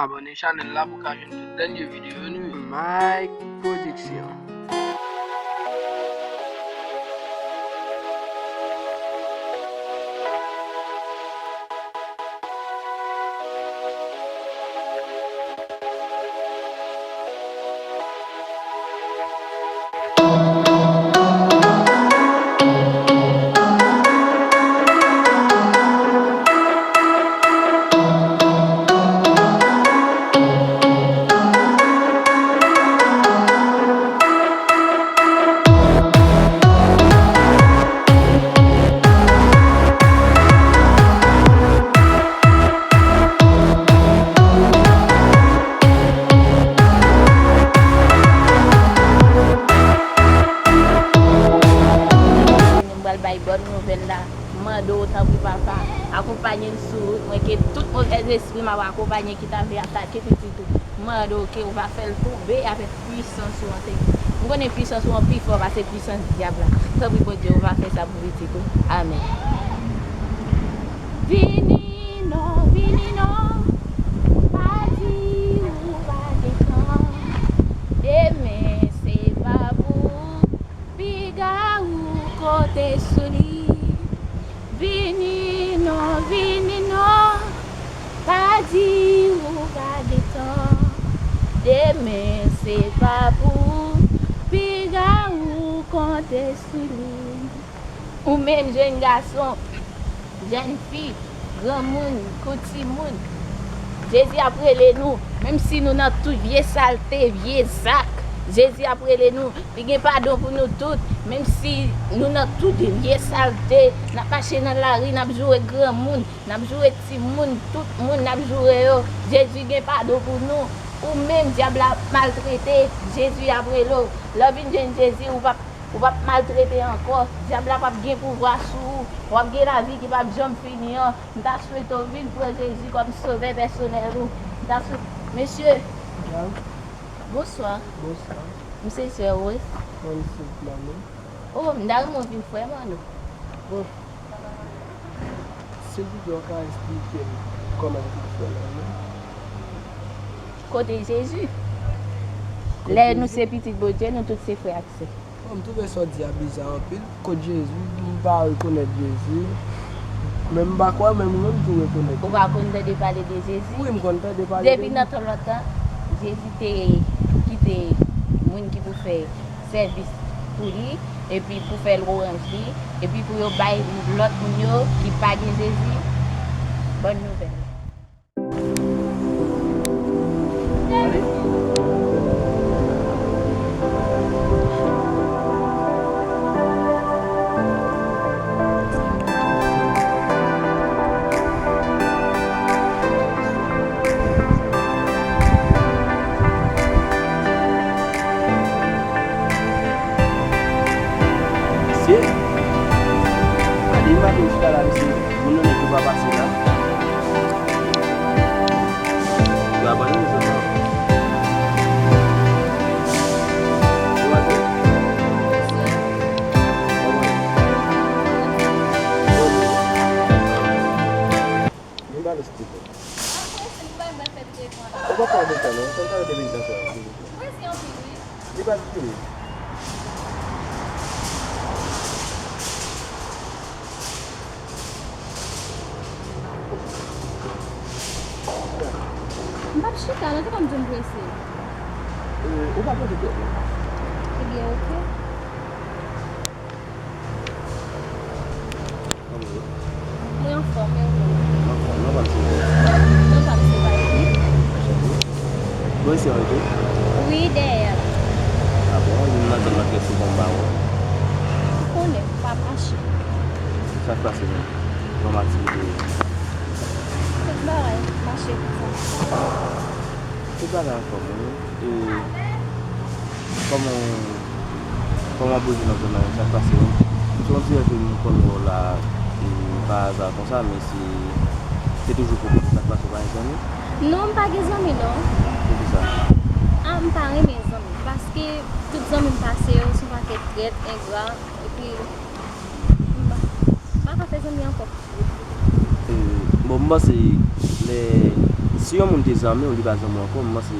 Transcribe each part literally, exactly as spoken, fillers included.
Abòne chanèl la pou w ka jwenn tout dènye videyo nou yo. Mike Production. Nou pral bay bòn nouvèl la. M mande w, tanpri, Papa, akonpanye n sou wout mwen, ke tout movèzespri m ap akonpanye ki ta vle atake pitit ou. M mande w ke w va fè l tonbe avèk pwisans ou an, Senyè. M konnen pwisans ou an pi fò pase pwisans dyab la. Tanpri, Bondye, w va fè sa pou pitit ou. Amèn. Vini non, vini non, pa di ou pa gen tan. Demen se pa pou piga ou konte sou li. Vini non, vini non, pa di ou pa gen tan. Demen se pa pou piga ou konte sou li. Ou menm, jèn gason, jèn fi, granmoun kou timoun, Jezi ap rele nou. Menm si nou nan tout vye salte, vye zak, Jezi ap rele nou. Li gen padon pou nou tout. Menm si nou nan tout vye salte, n ap mache nan lari, n ap joure granmoun, n ap joure timoun, tout moun n ap joure yo. Jezi gen padon pou nou. Ou menm dyab la ap maltrete, Jezi ap rele w. Lè w vin jwenn Jezi, ou p ap, ou p ap maltrete ankò. Dyab la p ap gen pouvwa sou ou. W ap gen lavi ki p ap janm fini an. M ta swete w vin pran Jezi kòm sovè pèsonèl ou. M ta swete, mesye. Madam. Bonswa. Bonswa. M se sè ou, wi. Mwen se Mano. Oh, m ta renmen w vin frè Mano. Bon. Silvouplè, w ka eksplike m kòman m ka fè la, non? Kote Jezi? Lè nou se pitit Bondye, nou tout se frè ak sè. Bon, m twouve sa w di a biza anpil. Kot Jezi? M pa rekonèt Jezi. Men m pa kwè, men mwen menm tou rekonèt. Ou pa konn tande pale de Jezi? Wi, m konn tande pale de li. Depi nan tan lontan, Jezi te kite moun ki pou fè sèvis pou li, epi pou fè lwanj li, epi pou yo bay lòt moun yo ki pa gen Jezi bòn nouvèl. Mesye, gade imaj yo chita la, mesye. Moun nan nèg yo pa pase la. Yo abòne, mezanmi. Yo abòne. Vin ba nou, silvouplè. Ou pa pran de tan, non. Fè m pale de menm tan sa, silvouplè. Li pa vini. M p ap chita, non, te konn di m prese. Euh, ou pa prese tèt, non. Ebyen, oke. Kòman w ye? Mwen anfòm, e ou menm? Anfòm, non, pa m se Vaydi. Non, pa m se Vaydi. Anchante. Bò isi an w rete? Wi, dèyè a. A bon, vin nan zòn nan trè souvan m pa wè w. Ou konnen, m pa mache. Sa k pase menm? Kòman aktivite yo? Tout bagay mache konsa. Tout bagay anfòm, wi. E kòman w, kòman w bouje nan zòn nan, sa k pase, wi? M santi ke m konn wè w la, e pa aza konsa, men se, se toujou pou kote sa k pase, w pa gen zanmi? Non, m pa gen zanmi, non. Poukisa? A, m pa renmen zanmi, paske tout zanmi m pase yo, se yon pakèt trèt, engra, epi m pa, m pa ka fè zanmi ankò. E, bon, m panse lè Si yon moun te zanmi w, li pa zanmi w ankò, m panse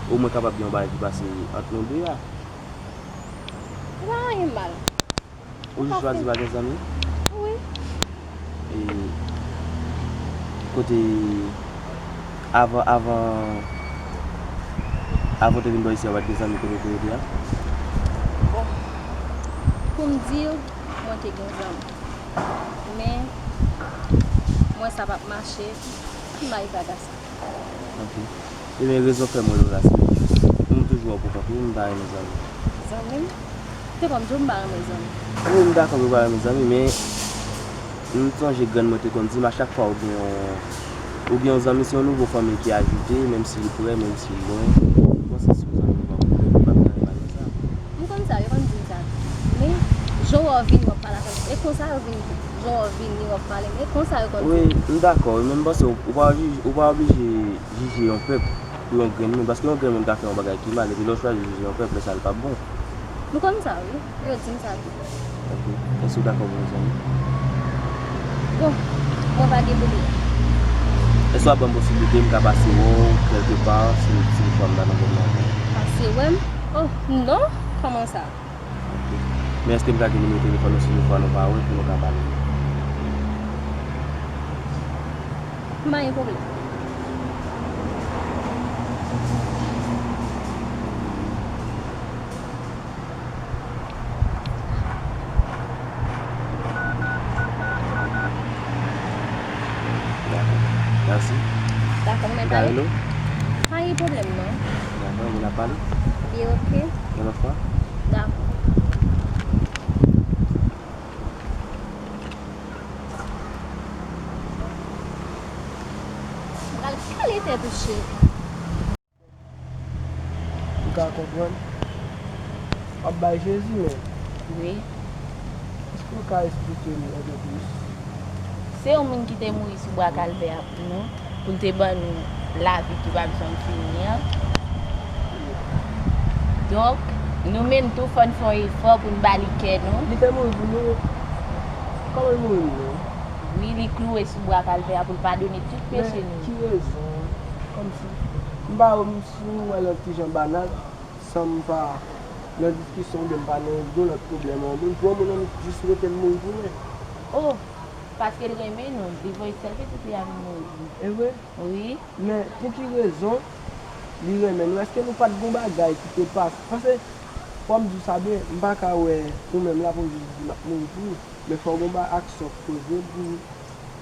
omwen kapab gen yon bagay ki pase ant nou de a. Ou pa anyen mal. Ou jis chwazi pa gen zanmi? Wi. E kote, avan, avan, avan w te vin bò isi a, w pa t gen zanmi kote w te rete a? Bon, pou m di w, mwen te gen zanmi. Men, m wè sa p ap mache, m bay vaga sa. Ok. Ebyen, rezon fè m rele w la, se jis pou m toujou wè w pou kont ou, m pa renmen zanmi. Zanmi m? Te konn di w m pa renmen zanmi. Wi, m dakò pou w pa renmen zanmi, men m sonje grann mwen te konn di m, a chak fwa ou gen yon, ou gen yon zanmi, se yon nouvo fanmi ki ajoute, menm si li pre, menm si li lwen. M panse si w zanmi w pa konnen, ou p ap nan relasyon sa. M konn sa, yo konn di m sa tou. Men, jan w wè w vini, w ap pale avè m. E konsa yo vini tou. Jan w wè w vini, w ap pale m. E konsa yo konn di m. Wi, m dakò, wi, men m panse w, ou pa oblije, ou pa oblije jije yon pèp pou yon grenn moun, paske yon grenn moun ka fè yon bagay ki mal, epi lè w chwazi jije yon pèp, lè sa a l p ap bon. M konn sa, wi. Yo di m sa tou. Ok. Èske w dakò pou yon zanmi? Bon, mwen pa gen pwoblèm. Èske w ap ban m posiblite m ka pase wè w kèlke pa si, si toutefois m ta nan zòn nan? Pase wè m? Oh, non. Kòman sa? Ok. Men èske m ka gen nimewo telefòn ou si toutefois nou pa wè pou nou ka pale? M pa gen pwoblèm. Dakò. Mèsi. Dakò, mwen pale. Ou ka rele w? Pa gen pwoblèm, non. Dakò, nou ap pale? Byen, ok. Yon lòt fwa? Dakò. M pral kale tèt ou, cheri. M ka konprann. W ap bay Jezi men. Wi. Èske w ka esplike m yon pè plis? Se yon moun ki te mouri sou bwa Kalvè a pou nou, pou l te ban nou lavi ki p ap janm fini an. Donk, nou menm tou, fò n fè yon efò pou n ba li kè nou. Li te mouri pou nou? Kòman l mouri pou nou? Wi, li klouwe sou bwa Kalvè a pou l padone tout peche nou. Men ki rezon? Kòmsi, m pa wè m si m wè l yon ti jan banal, san m pa nan diskisyon oubyen m pa nan yon lòt pwoblèm an, moun pran moun nan jis rete l mouri pou mwen. Oh, paske l renmen nou, li voye sèl pitit li a vin mouri pou nou. E vre? Wi. Men pou ki rezon li renmen nou? Èske nou pa t gon bagay ki te pase? Paske, fò m di w sa byen, m pa ka wè ou menm la pou w jis di m ap mouri pou ou. Men fò w gen ba aksyon k poze pou,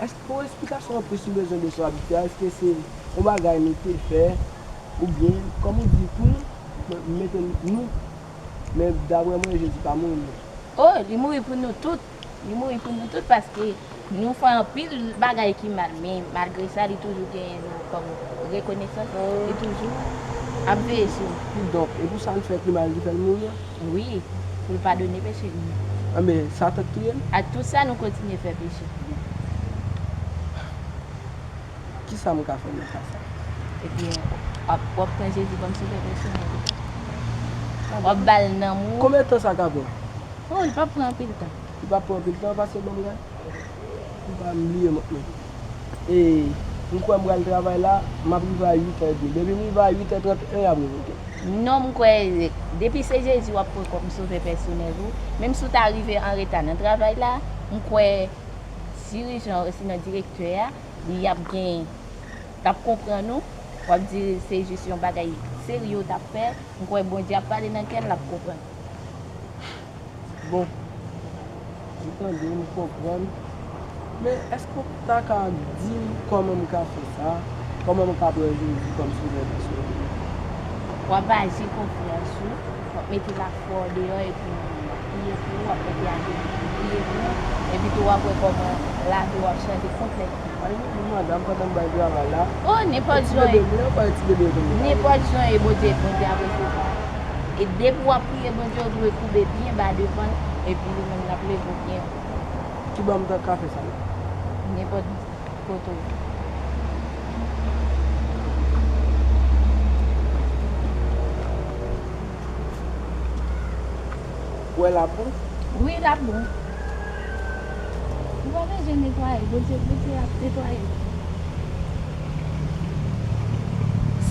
èske, pou esplikasyon anplis nou bezwen de sa w ap di a, èske se yon bagay nou te fè, oubyen, kòm ou di, pou nou, m mete nou, men daprè mwen, Jezi pa mouri non. Oh, li mouri pou nou tout. Li mouri pou nou tout paske nou fè anpil bagay ki mal, men malgre sa, li toujou genyen nou kòm rekonesans, li toujou ap veye sou nou. Kidonk, e pou sa n fè ki mal ki fè l mouri an? Wi, pou l padone peche nou. Anben, sa tank touye l? Ak tout sa, nou kontinye fè peche. Kisa m ka fè nan ka sa? Ebyen, w ap, w ap pran Jezi kòm sovè pèsonèl ou. W ap ba l nanm ou. Konbyen tan sa ka pran? Oh, li p ap pran anpil tan. Li p ap pran anpil tan, pase ban m gad. M pa bliye mont mwen. E, m kwè m pral travay la, m ap rive a uit è edmi. Depi m rive a uit è trant e en, y ap revoke m. Non, m kwè, depi se Jezi w ap pran kòm sovè pèsonèl ou, menm si w ta rive an reta nan travay la, m kwè dirijan osinon direktè a, li ap gen, l ap konprann ou. W ap di se jis yon bagay serye w t ap fè. M kwè Bondye ap pale nan kè l, l ap konprann. Bon, m tande, m konprann. Men èske w ta ka di m kòman m ka fè sa? Kòman m ka pran Jezi kòm sovè pèsonèl mwen? W ap aji konfyans ou, w ap mete lafwa w deyò epi w ap priye pou ou, w ap mete aje pou priye pou ou, epi tou w ap wè kòman lavi w ap chanje konplètman. Ay, madanm, pandan m bay travay la. Oh, nenpòt jan. Ti bebe, mwen pa ti bebe konn. Nenpòt jan e Bondye, Bondye ap resevwa. E depi w ap priye Bondye, ou dwe koube byen ba devan l, epi li menm l ap leve w byen wo. Ki bò m ta ka fè sa la? Nenpòt kote w ye. Ou wè l ap bon? Wi, l ap bon. Ou pa bezwen netwaye, Bondye, Bondye ap netwaye.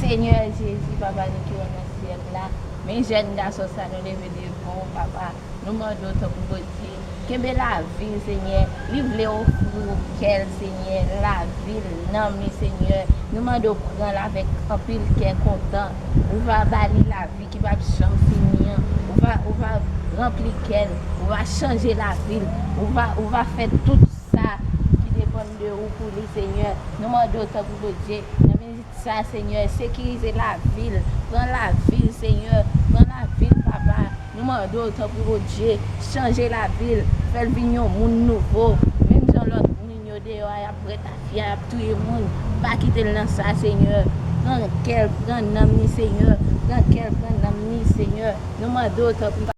Senyè Jezi, Papa nou ki nan syèl la, men jèn gason sa nou leve devan w, Papa. Nou mande w tanpri Bondye, kenbe lavi l, Senyè. Li vle ofri w kè l, Senyè, lavi l, nanm li, Senyè. Nou mande w pran l avèk anpil kè kontan. Ou va ba li lavi ki p ap janm fini an. Ou va, ou va ranpli kè l. Ou va chanje lavi l. Ou va, ou va fè tout sa ki depann de ou pou li, Senyè. Nou mande w tanpri Bondye, nan minit sa, Senyè, sekirize lavi l. Pran lavi l, Senyè. Pran lavi l, Papa. Nou mande w, tanpri Bondye, chanje lavi l. Fè l vin yon moun nouvo. Menm jan lòt moun yo deyò a, y ap bwè tafya, y ap touye moun. Pa kite l nan sa, Senyè. Pran kè l, pran nanm li, Senyè. Pran kè l, pran nanm li, Senyè. Nou mande w, tanpri,